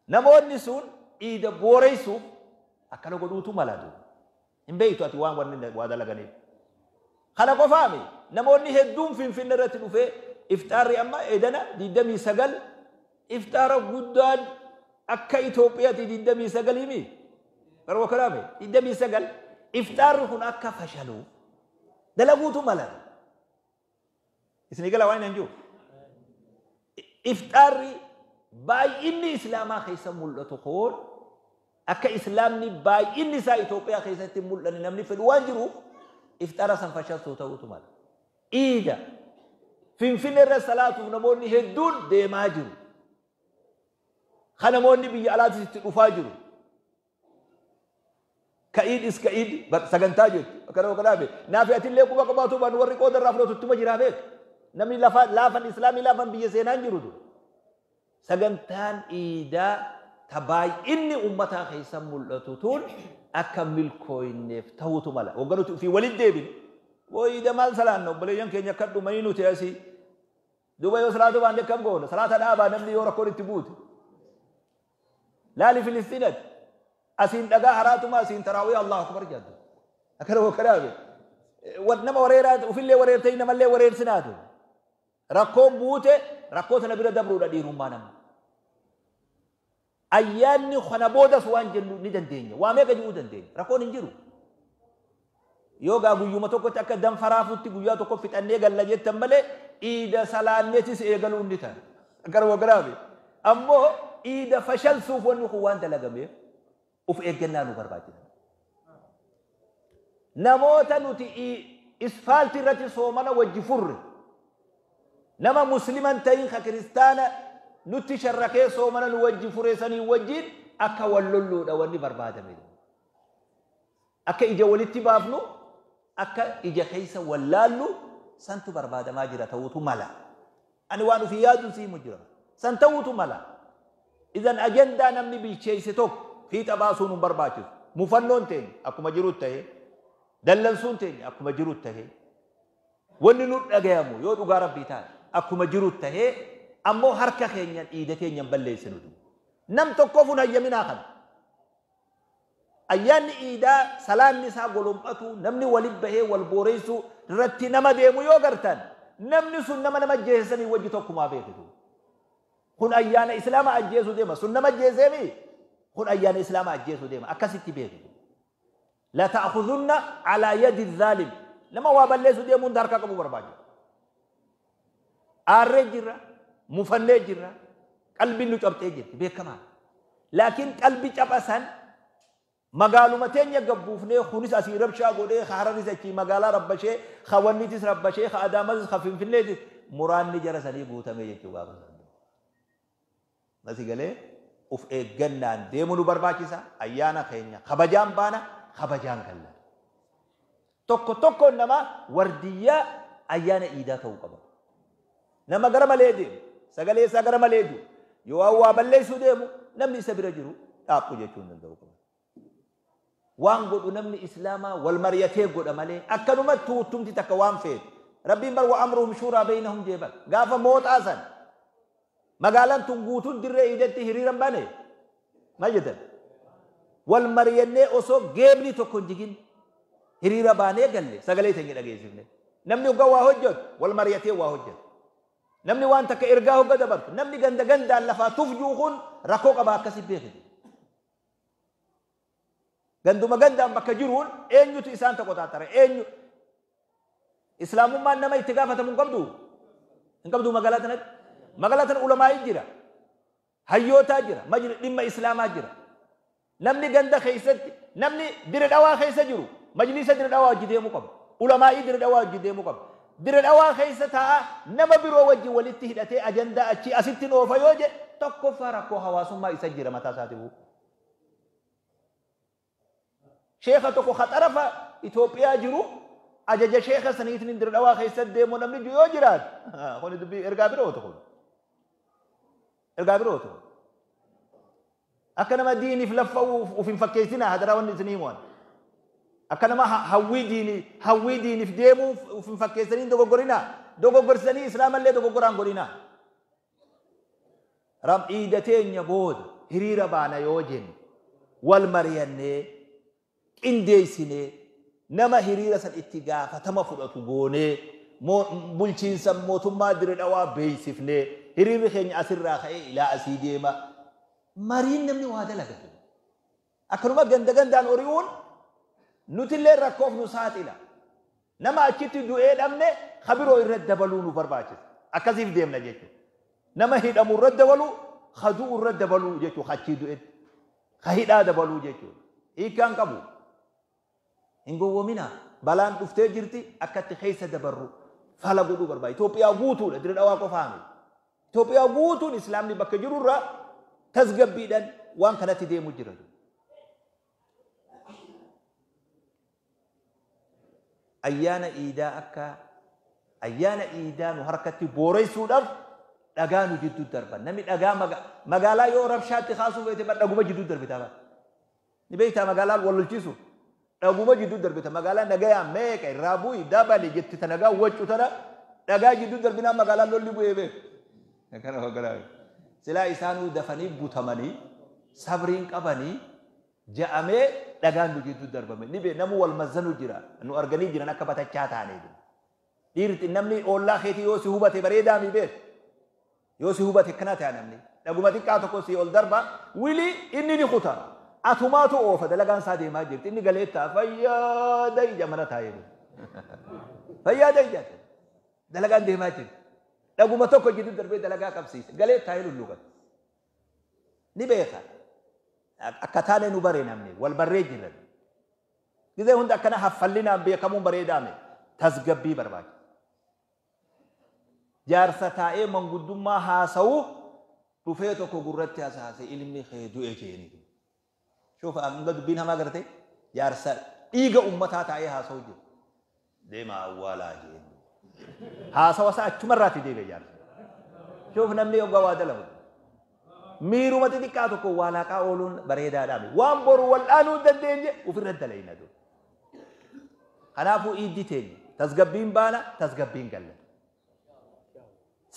Namoonni sun iida booreessuuf akkana godhuutu mala duuba. Hin beektu ati waan wanni waa dalaganiif. Kana qofaami namoonni hedduun Finfinne irratti dhufee ifxaarri amma edana 29 ifxaara guddaan akka Itoophiyaatti 29 mi? Garuu kanaame 29 ifxaarri kun akka fashalu dalaguutu mala. Isinii gala waan hin jiru. Ifxaarri baay'inni islaamaa keessa mul'atu kun akka islaamni baay'inni isaa Itoophiyaa keessatti mul'anne namni fedhu waan jiruuf ifxaara san fashalsuu ta'uutu mala. Iida Finfinne irra salaatuuf namoonni hedduun deemaa jiru. Kan namoonni biyya alaatis itti dhufaa jiru. Ka iidis ka iidi sagantaa jettu akkana kanaaf naafi atillee quba qabaatu baanu warri qooda irraa fudhatu ittuma jiraa beek. Namni lafa laafan islaamii laafan biyya seenaan jiru dur. Sagantaan iidaa ta baay'inni ummataa keessa mul'atu tun akka milkooyneef ta'uutu mala. Wagga nuti ofii walitti deebine. Boo iida maal salaanna obboleeyyan keenya akka dhumanii nuti asii. Duuba yoo salaatu baanne akkam goona? Salaata dhaabaa namni yoo rakkoon itti buute. Laali Filistiinati. Asiin dhagaa haraatuma asiin taraawii Allahu akbar jedhu. Akkana wakkanaame. Nama wareeraa ofillee wareertee namallee wareersinaatu. Rakkoon buute rakkoo tana bira dabruudha dhiirummaa nama. Ayyaanni kana boodas waan jennu ni dandeenya. Waa meeqa jedhuu dandeenya. Rakkoon hin jiru. Yoo gaa guyyuma tokkotti akka danfa raafutti guyyaa tokko fixannee galla jettan malee iida salaanneetis eegaluun ni ta'a. Akkana wagganaame. Ammoo iida fashalsuuf wanni kun waan dalagameef of eeggannaa nu barbaachisa. Namoota nuti isfaaltii irratti soomana wajji furre nama musliman ta'in ka kiristaana nutti sharrakee soomana nu wajji fure sanii wajjin akka wal lolluudha wanni barbaadame. Akka ija walitti baafnu akka ija keessa wallaallu santu barbaadamaa jira ta'uutu mala. Ani waan ofii yaadu siimu jira. San ta'uutu mala. Idan ajandaa namni bilcheesse tokko fiixa baasuun hin barbaachisu. Mufannoon teenya akkuma jirutti ta'ee dallansuun teenya akkuma jirutti ta'ee wanni nu dhagayamu yoo dhugaa rabbii taate akkuma jirutti ta'ee ammoo harka keenyan dhiida keenyan balleessinu. Nam tokkoof hin hayyaminaa kana. Ayyaanni iidaa salaanni isaa golomphatu namni walitti bahee wal booreessuu irratti nama deemu yoo gartan namni sun nama nama ajjeesanii wajji tokkumaa beekitu. Kun ayyaana islaama ajjeesuu deema sun nama ajjeeseemi kun ayyaana islaama ajjeesuu deema akkasitti beekitu. La ta'khudhunna ala yadi dhaalim nama waa balleessuu deemu hunda harkaa qabu barbaachisa. Aarree jirra mufannee jirra qalbiin nu cabxee jirti beekamaa. Laakiin qalbii caphasan magaaluma teenya gabbuufnee kunis asii rabshaa godhee hararis achii magaalaa rabbashee hawanniitis rabbashee ha adaamatis ha finfinneetis muraanni jara sanii guutamee jechuu gaafa sana. Nasi galee of eeggannaan deemuu nu barbaachisa ayyaana keenya kabajaan baana kabajaan galla. Tokko tokkoon nama wardiyyaa ayyaana iidaa ta'uu qaba. Nama gara malee deemu sagalee isaa gara malee jiru yoo waa balleessuu deemu namni isa bira jiru dhaabbu jechuu hin danda'u qaba. Waan godhu namni islaamaa wal mari'atee godha malee akkanuma tuuttumti takka waan feetu. Rabbiin bar wa amruhum shuuraa baynahum jeeban. Gaafa mooxaa san magaalaan tun guutuun dirree iidatti hiriiran bane maal jettan? Wal mari'annee osoo geebni tokko hin jigin hiriira baanee galle sagalee teenya dhageessifne. Namni hoggaa waa hojjetu wal mari'atee waa hojjetu. Namni waan takka ergaa hogga dabartu namni ganda gandaan lafaa tufjuu kun rakkoo qaba akkasi beekite. Ganduma gandaan bakka jiruun eenyutu isaan tokko taatara eenyu islaamummaan nama itti gaafatamu hin qabdu hin qabdu magaalaa tanatti magaalaa tana ulamaa'ii jira hayyootaa jira majli dhimma islaamaa jira namni ganda keessatti namni dire dhawaa keessa jiru majlisa dire dhawaa wajji deemuu qaba ulamaa'ii dire dhawaa wajji deemuu qaba dire dhawaa keessa taa'a nama biroo wajji walitti hidhatee ajandaa achii asitti oofa yoo jedhe tokkoffaa rakkoo hawaasummaa isa jira mataa isaatiifuu. Sheekha tokko ka xarafa Itoophiyaa jiru ajaja sheekha saniitiin dire dhawaa keessa deemu namni jiru yoo jiraate kuni dubbii ergaa birooti kun ergaa birooti kun akka nama diiniif laffa'uuf of hin fakkeessinaa hadaraa wanni isinii himuan akka nama hawwii diiniif deemuuf of hin fakkeessanii dogoggorinaa dogoggorsanii islaamallee dogoggoraan godhinaa. Iida teenya booda hiriira baana yoo jenne wal mari'annee qindeessinee nama hiriira san itti gaafatama fudhatu goonee bulchiinsa mootummaa Dirree Dhawaa beeksifnee hiriirri keenya asirraa ka'ee ilaa asii deema. Mariin namni waa dalagatu. Akkanuma ganda gandaan hori'uun nutillee rakkoof nu saaxila. Nama achitti du'ee dhabne kabiroo irratti dabaluu nu barbaachisa. Akkasiif deemna jechuudha. Nama hidhamu irratti dabaluu, kadu'u irratti dabaluu jechuudha achii du'etti. Ka hidhaa dabaluu jechuudha. Hiikkaan qabu. Hin gowwoominaa. Balaan dhuftee jirti akkatti keessa dabarru fala godhuu barbaada. Itoophiyaa guutuudha Dirree Dhawaa qofaa miti. Itoophiyaa guutuun islaamni bakka jirurraa tasgabbiidhaan waan kanatti deemu jira. Ayyaana iidaa akka ayyaana iidaa nu harkatti booressuudhaaf dhagaa nu jidduu darban. Namni dhagaa magaalaa yoo rabshaatti kaasuu feete dhaguma jidduu darbita. Ni beektaa magaalaan wal lolchiisu. Dhaguma jidduu darbita magaalaa nagayaa meeqa irraa bu'i dabali jetti ta nagaa waccu tana dhagaa jidduu darbinaa magaalaan lolli bu'ee beeku. Kana hogganaa. Silaa isaanuu dafanii butamanii sabriin qabanii ja'amee dhagaan nu jidduu darbame. Ni bee namu wal mazzanu jira nu arganii jiran akka batachaa taanee jiru. Dhiirti namni ollaa keetii yoo si hubate bareedaa mi beeku. Yoo si hubate akkana ta'a namni. Dhaguma xiqqaa tokko si ol darba wilii inni ni kuta. Atumaatu oofa dalagaan isaa deemaa jirti. Inni galeettaa fayyaada ija mana taa'ee jiru. Fayyaada ija dalagaan deemaa jirti. Dhaguma tokko jidduu darbee dalagaa qabsiise. Galee taa'ee lulluqata. Ni beeka. Akka taane nu bare namni wal barree jiran. Gizee hunda akkana haffallinaan beekamuun bareedaame tasgabbii barbaachisa. Jaarsa taa'ee manguddummaa haasa'u dhufee tokko gurratti hasaase ilmi kee du'e jeeni. Shuufa hanga dubbiin hamaa garte jaarsa dhiiga ummataa taa'ee haasa'u jiru. Deema awwaalaa jeeni. Haasawa isaa achumarraatti deebi'e jaarsa. Shuuf namni yoggaa waa dalagu. Miiruma xixiqqaa tokko waa laaqaa ooluun bareedaadhaami. Waan boru wal'aanuu hin dandeenye ofirra dalayna dur. Kanaafuu iiddi teenya tasgabbiin baana tasgabbiin galla.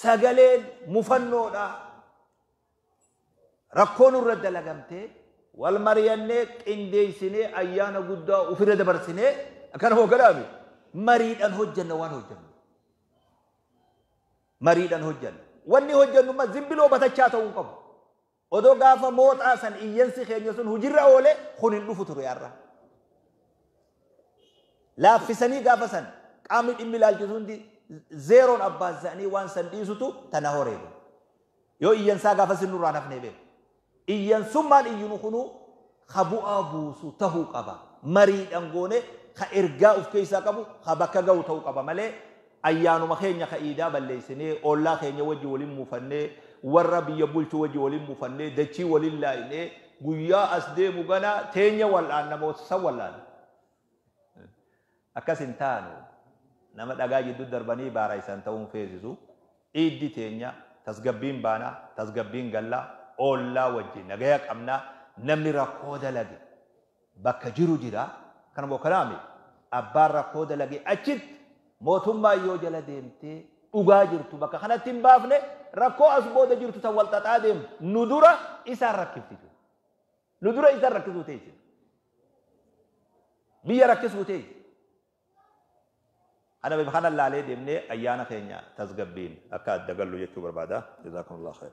Sagaleen mufannoodha. Rakkoon irra dalagamtee wal mari'annee qindeessinee ayyaana guddaa ofirra dabarsinee akkana hooganaami. Mariidhaan hojjanna waan hojjannu. Mariidhaan hojjanna. Wanni hojjannu ma zimbiloo batachaa ta'uu hin qabu. Odoo gaafa mooxaa san iyyansi keenya sun hujirra oole kun hin dhufu ture har'a. Laaffisanii gaafa san qaamni dhimmi ilaalchisu hundi zeeroon abbaasanii waan san dhiisutu tana horeedu. Yoo iyyansaa gaafa sin nurraa nafnee beeku. Iyyansummaan iyyinu kunuu ka bu'aa buusu tahuu qaba. Mariidhaan goone ka ergaa of keessaa qabu ka bakka ga'u ta'uu qaba malee ayyaanuma keenya ka iidaa balleessinee ollaa keenya wajji waliin muufannee warra biyya bulchu wajji waliin muufannee dachii waliin laayinee guyyaa as deemu gana teenya wal'aan namoota san wal'aan. Akkas hin taanu nama dhagaa jidduu darbanii baara isaan ta'uun feesisu iiddi teenya tasgabbiin baanaa tasgabbiin gallaa ollaa wajjin nagaya qabnaa namni rakkoo dalage bakka jiru jira kanuma kanaami abbaan rakkoo dalage achitti mootummaa yoo jala deemtee dhugaa jirtu bakka kanatti hin baafne rakkoo as booda jirtu tan wal xaxaa deemtu nu dura isaan rakkifti nu dura isaan rakkisuu teessi biyya rakkisuu teessi. Ana bifa kana laalee deemnee ayyaana keenya tasgabbiin akka adda gallu jechuu barbaada. Jazaakumullahu khayr.